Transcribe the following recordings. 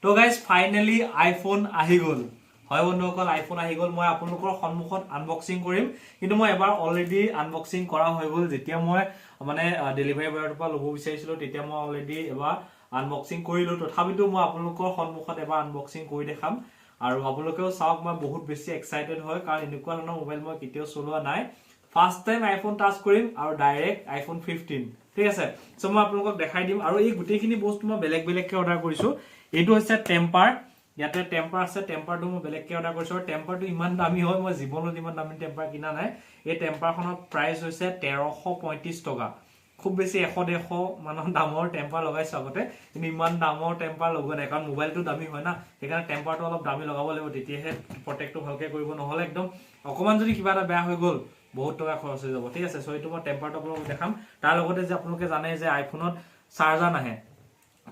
তো guys, finally iPhone আহি গ'ল। হয় বন্ধুসকল, আইফোন আহি গ'ল। মই আপোনালোকৰ সন্মুখত আনবক্সিং কৰিম, কিন্তু মই এবাৰ অলৰেডি আনবক্সিং কৰা হৈ গ'ল। যেতিয়া মই মানে ডেলিভাৰী বয়ৰ পৰা ল'ব বিচাৰিছিলোঁ, তেতিয়া মই অলৰেডি এবাৰ আনবক্সিং কৰিলোঁ। তথাপিতো মই আপোনালোকৰ সন্মুখত এবাৰ আনবক্সিং কৰি দেখাম আৰু আপোনালোকেও চাওক। মই বহুত বেছি এক্সাইটেড হয়, কাৰণ এনেকুৱা ধৰণৰ মোবাইল মই কেতিয়াও চলোৱা নাই। ফাৰ্ষ্ট টাইম আইফোন টাচ কৰিম আৰু ডাইৰেক্ট আইফোন 15, ঠিক আছে? চ' মই আপোনালোকক দেখাই দিম। আৰু এই গোটেইখিনি বস্তু মই বেলেগ বেলেগকে অৰ্ডাৰ কৰিছো। এইটো হৈছে টেম্পাৰ। ইয়াতে টেম্পাৰ আছে। টেম্পাৰটো মই বেলেগকে অৰ্ডাৰ কৰিছো আৰু টেম্পাৰটো ইমান দামী হয়, মই জীৱনত ইমান দামী টেম্পাৰ কিনা নাই। এই টেম্পাৰখনৰ প্ৰাইচ হৈছে 1335 টকা। খুব বেছি 100-150 মানৰ দামৰ টেম্পাৰ লগাইছো আগতে, কিন্তু ইমান দামৰ টেম্পাৰ লগোৱা নাই, কাৰণ মোবাইলটো দামী হয় না। সেইকাৰণে টেম্পাৰটো অলপ দামী লগাব লাগিব, তেতিয়াহে প্ৰটেক্টটো ভালকে কৰিব। নহ'লে একদম অকণমান যদি কিবা এটা বেয়া হৈ গ'ল, বহুত টকা খৰচ হৈ যাব, ঠিক আছে? চ' এইটো মই টেম্পাৰটো আপোনালোকক দেখাম। তাৰ লগতে যে আপোনালোকে জানে যে আইফোনত চাৰ্জাৰ নাহে,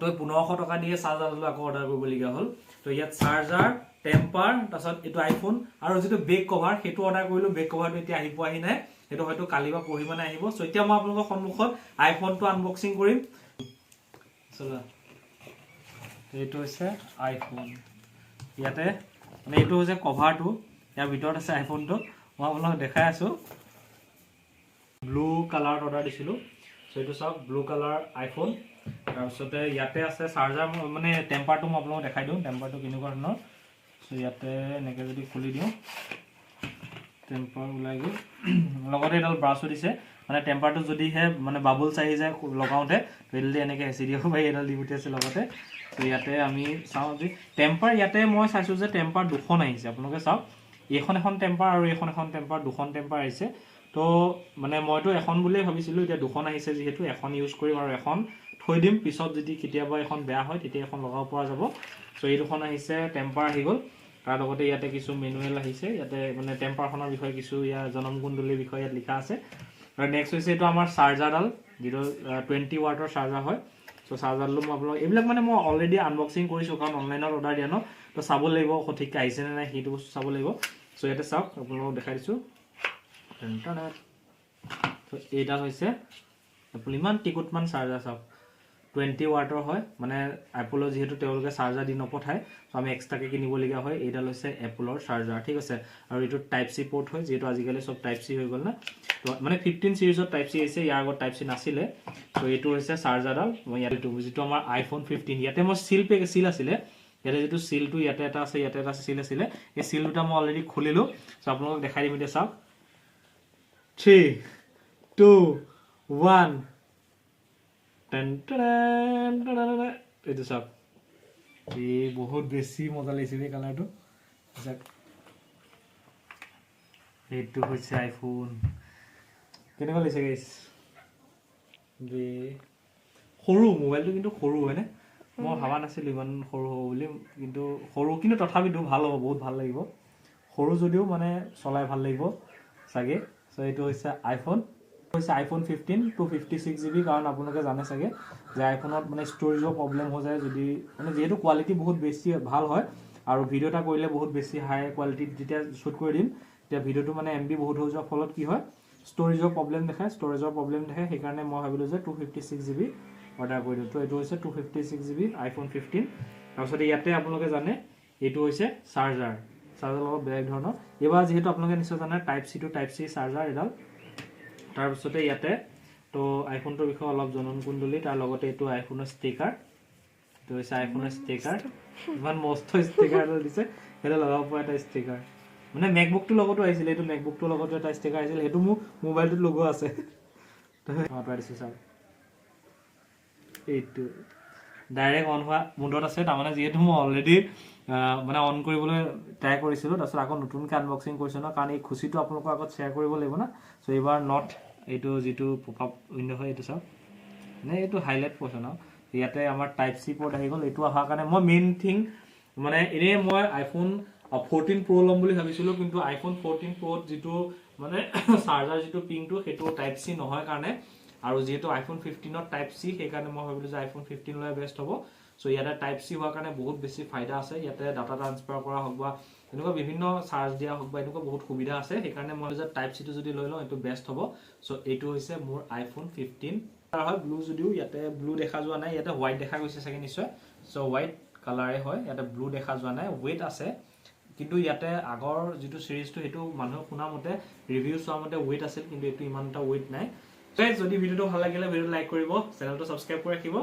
তো 1500 টকা দিয়ে চাৰ্জাৰডালো আকৌ অৰ্ডাৰ কৰিবলগীয়া হ'ল। তো ইয়াত চাৰ্জাৰ, টেম্পাৰ, তাৰপিছত এইটো আইফোন আৰু যিটো বেক কভাৰ, সেইটো অৰ্ডাৰ কৰিলো। বেক কভাৰটো এতিয়া আহি পোৱাহি নাই। সেইটো হয়তো কালি বা পৰহি মানে আহিব। চ' এতিয়া মই আপোনালোকৰ সন্মুখত আইফোনটো আনবক্সিং কৰিম। চলা, এইটো হৈছে আইফোন। ইয়াতে মানে এইটো হৈছে কভাৰটো, ইয়াৰ ভিতৰত আছে আইফোনটো। মই আপোনালোকক দেখাই আছো। ব্লু কালাৰত অৰ্ডাৰ দিছিলোঁ। চ' এইটো চাওক, ব্লু কালাৰ আইফোন। তাৰপিছতে ইয়াতে আছে চাৰ্জাৰ, মানে টেম্পাৰটো মই আপোনালোকক দেখাই দিওঁ, টেম্পাৰটো কেনেকুৱা ধৰণৰ। চ' ইয়াতে এনেকৈ যদি খুলি দিওঁ, টেম্পাৰ ওলাই গ'ল। লগতে এডাল ব্ৰাছো দিছে। মানে টেম্পাৰটো যদিহে মানে বাবলছ আহি যায় লগাওঁতে, তো এইডাল দি এনেকৈ হেঁচি দিব পাৰি। এডাল দি পঠিয়াইছে লগতে। তো ইয়াতে আমি চাওঁ যে টেম্পাৰ, ইয়াতে মই চাইছোঁ যে টেম্পাৰ দুখন আহিছে। আপোনালোকে চাওক, এইখন এখন টেম্পাৰ আৰু এইখন এখন টেম্পাৰ, দুখন টেম্পাৰ আহিছে। তো মানে মইতো এখন বুলিয়ে ভাবিছিলোঁ, এতিয়া দুখন আহিছে যিহেতু এখন ইউজ কৰিম আৰু এখন থৈ দিম। পিছত যদি কেতিয়াবা এখন বেয়া হয়, তেতিয়া এখন লগাব পৰা যাব। চ' এই দুখন আহিছে, টেম্পাৰ আহি গ'ল। তাৰ লগতে ইয়াতে কিছু মেনুৱেল আহিছে। ইয়াতে মানে টেম্পাৰখনৰ বিষয়ে কিছু, ইয়াৰ জনমকুণ্ডলীৰ বিষয়ে ইয়াত লিখা আছে। আৰু নেক্সট হৈছে এইটো আমাৰ চাৰ্জাৰডাল, যিটো 20 ৱাটৰ চাৰ্জাৰ হয়। চ' চাৰ্জাৰডালো মই আপোনালোক, এইবিলাক মানে মই অলৰেডি আনবক্সিং কৰিছোঁ, কাৰণ অনলাইনত অৰ্ডাৰ দিয়া ন, তো চাব লাগিব সঠিককৈ আহিছে নে নাই, সেইটো বস্তু চাব লাগিব। চ' ইয়াতে চাওক, আপোনালোকক দেখাই দিছোঁ। ত' এইডাল হৈছে আপুনি ইমান টিকুটমান চাৰ্জাৰ। চাওক, 20 ৱাটৰ হয়। মানে এপলৰ যিহেতু তেওঁলোকে চাৰ্জাৰ দি নপঠায়, ত' আমি এক্সট্ৰাকৈ কিনিবলগীয়া হয়। এইডাল হৈছে এপলৰ চাৰ্জাৰ, ঠিক আছে? আৰু এইটো টাইপ চি পৰ্ট হয়, যিহেতু আজিকালি চব টাইপ চি হৈ গ'ল না। ত' মানে 15 চিৰিজত টাইপ চি আহিছে, ইয়াৰ আগত টাইপ চি নাছিলে। ত' এইটো হৈছে চাৰ্জাৰডাল। মই ইয়াত এইটো যিটো আমাৰ আইফোন 15, ইয়াতে মই চিল পেক, চিল আছিলে ইয়াতে, যিটো চিলটো ইয়াতে এটা আছে, ইয়াতে এটা চিল আছিলে। এই চিল দুটা মই অলৰেডি খুলিলোঁ। চ' আপোনালোকক দেখাই দিম এতিয়া। চাওক, থ্ৰী, টু, ওৱান। এইটো চাওক, এই বহুত বেছি মজা লাগিছে এই কালাৰটো। চাওক, এইটো হৈছে আইফোন। কেনেকুৱা লাগিছে গাইছ? বে সৰু মোবাইলটো, কিন্তু সৰু হয়নে? মই ভবা নাছিলোঁ ইমান সৰু হ'ব বুলি, কিন্তু সৰু, কিন্তু তথাপিতো ভাল হ'ব, বহুত ভাল লাগিব। সৰু যদিও মানে চলাই ভাল লাগিব চাগে। চ' এইটো হৈছে আইফোন, হৈছে আইফোন 15, 256 GB। কাৰণ আপোনালোকে জানে চাগে যে আইফোনত মানে ষ্ট'ৰেজৰ প্ৰব্লেম হৈ যায়, যদি মানে যিহেতু কোৱালিটি বহুত বেছি ভাল হয় আৰু ভিডিঅ' এটা কৰিলে বহুত বেছি হাই কোৱালিটিত যেতিয়া শ্বুট কৰি দিম, তেতিয়া ভিডিঅ'টো মানে এমবি বহুত হৈ যোৱাৰ ফলত কি হয়, ষ্ট'ৰেজৰ প্ৰব্লেম দেখায়, ষ্ট'ৰেজৰ প্ৰব্লেম দেখায়। সেইকাৰণে মই ভাবিলোঁ যে 256 GB order কৰি দিওঁ। তো এইটো হৈছে 256 GB iPhone 15। তাৰপিছতে ইয়াতে আপোনালোকে জানে, এইটো হৈছে চাৰ্জাৰ। চাৰ্জাৰ অলপ বেলেগ ধৰণৰ এইবাৰ, যিহেতু আপোনালোকে নিশ্চয় জানে type C to type C charger এডাল। তাৰপিছতে ইয়াতে তো আইফোনটোৰ বিষয়ে অলপ জনমকুণ্ডলী, তাৰ লগতে এইটো আইফোনৰ ষ্টিকাৰ। এইটো হৈছে আইফোনৰ ষ্টিকাৰ। ইমান মস্ত ষ্টিকাৰ এডাল দিছে। সেইটো লগাব পৰা এটা ষ্টিকাৰ। মানে মেকবুকটোৰ লগতো আহিছিলে এইটো, মেকবুকটোৰ লগতো এটা ষ্টিকাৰ আহিছিল, সেইটো মোৰ মোবাইলটোত লগোৱা আছে। আঁতৰাই দিছোঁ, চাওক। এইটো ডাইৰেক্ট অন হোৱা মুডত আছে। তাৰমানে যিহেতু মই অলৰেডি মানে অন কৰিবলৈ ট্ৰাই কৰিছিলোঁ, তাৰপিছত আকৌ নতুনকৈ আনবক্সিং কৰিছোঁ ন, কাৰণ এই খুচিটো আপোনালোকৰ আগত শ্বেয়াৰ কৰিব লাগিব না। চ' এইবাৰ not এইটো যিটো পপ আপ উইণ্ড' হয়, এইটো চাওক, মানে এইটো হাইলাইট পৰ্চন আৰু ইয়াতে আমাৰ টাইপ চি পৰ্ট আহি গ'ল। এইটো অহাৰ কাৰণে মই মেইন থিং, মানে এনেই মই আইফোন 14 প্ৰ' ল'ম বুলি ভাবিছিলোঁ, কিন্তু আইফোন 14 প্ৰ'ত যিটো মানে চাৰ্জাৰ যিটো পিনটো, সেইটো টাইপ চি নহয় কাৰণে আৰু যিহেতু আইফোন 15ত টাইপ চি, সেইকাৰণে মই ভাবিলোঁ যে আইফোন 15 ল'লে বেষ্ট হ'ব। চ' ইয়াতে টাইপ চি হোৱাৰ কাৰণে বহুত বেছি ফাইদা আছে। ইয়াতে ডাটা ট্ৰান্সফাৰ কৰা হওক বা এনেকুৱা বিভিন্ন চাৰ্জ দিয়া হওক বা এনেকুৱা বহুত সুবিধা আছে। সেইকাৰণে মই যে টাইপ চিটো যদি লৈ লওঁ, এইটো বেষ্ট হ'ব। চ' এইটো হৈছে মোৰ আইফোন 15 হয়। ব্লু যদিও ইয়াতে ব্লু দেখা যোৱা নাই, ইয়াতে হোৱাইট দেখা গৈছে চাগে নিশ্চয়। চ' হোৱাইট কালাৰে হয়। ইয়াতে ব্লু দেখা যোৱা নাই, ৱেইট আছে। কিন্তু ইয়াতে আগৰ যিটো চিৰিজটো, সেইটো মানুহে শুনা মতে, ৰিভিউ চোৱা মতে ৱেইট আছিল, কিন্তু এইটো ইমান এটা ৱেইট নাই। Guys, যদি ভিডিঅ'টো ভাল লাগিলে ভিডিঅ'টো লাইক কৰিব, চেনেলটো ছাবস্ক্ৰাইব কৰি ৰাখিব।